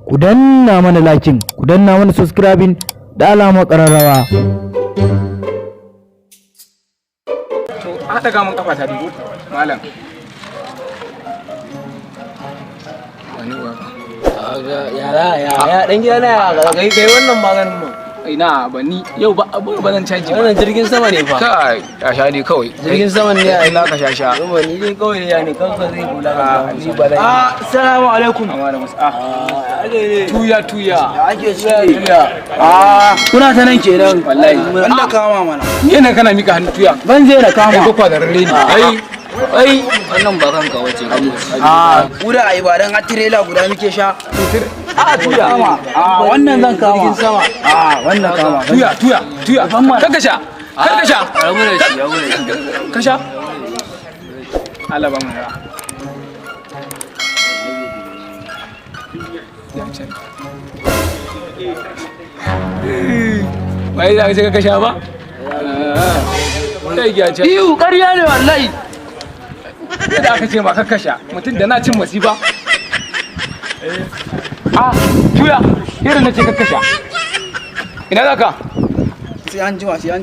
Ku danna mana liking, ku danna mana subscribing da alamar ƙararrawa. To an ɗaga mun kafa ta dubu malam. Wani wa. Yara ya ya dan gida na ya kai kai wannan maganin mu. Ina ba ni yau ba abu ba zan caji ba. Wannan jirgin sama ne fa. Kai a sha ne kawai. Jirgin sama ne ai. Na ka sha sha. Kuma ni dai kawai ya ne kanka zai kula Ah, ka. ni ba zan yi. Assalamu alaikum. Amma da masu ah Ah, ne. Tuya tuya. Ake Tuya tuya. Ah, kuna ta nan kenan. Wallahi. Wanda kama mana. Ni nan kana mika hannu tuya. Ban zai na Kai kama. ko kwa da rere ne. Ai Ai wannan ba kanka wace ka. Ah, guda ai ba dan a tirela guda muke sha. a tuya. Ah, wannan zan kama. Jirgin sama. Ah, wannan kama. Tuya tuya tuya. Ban mana. Kar ka sha. Kar ka sha. Rabu da shi, rabu da shi. Ka sha. Allah ba mu ya. Ya can. Bai za ka ce ka sha ba? Kai ya ce. Iyu ƙarya ne wallahi. Yadda aka ce ma kakka sha mutum da na cin masifa. A tuya irin na ce kakka sha. Ina za ka? Sai an jima, sai an jima.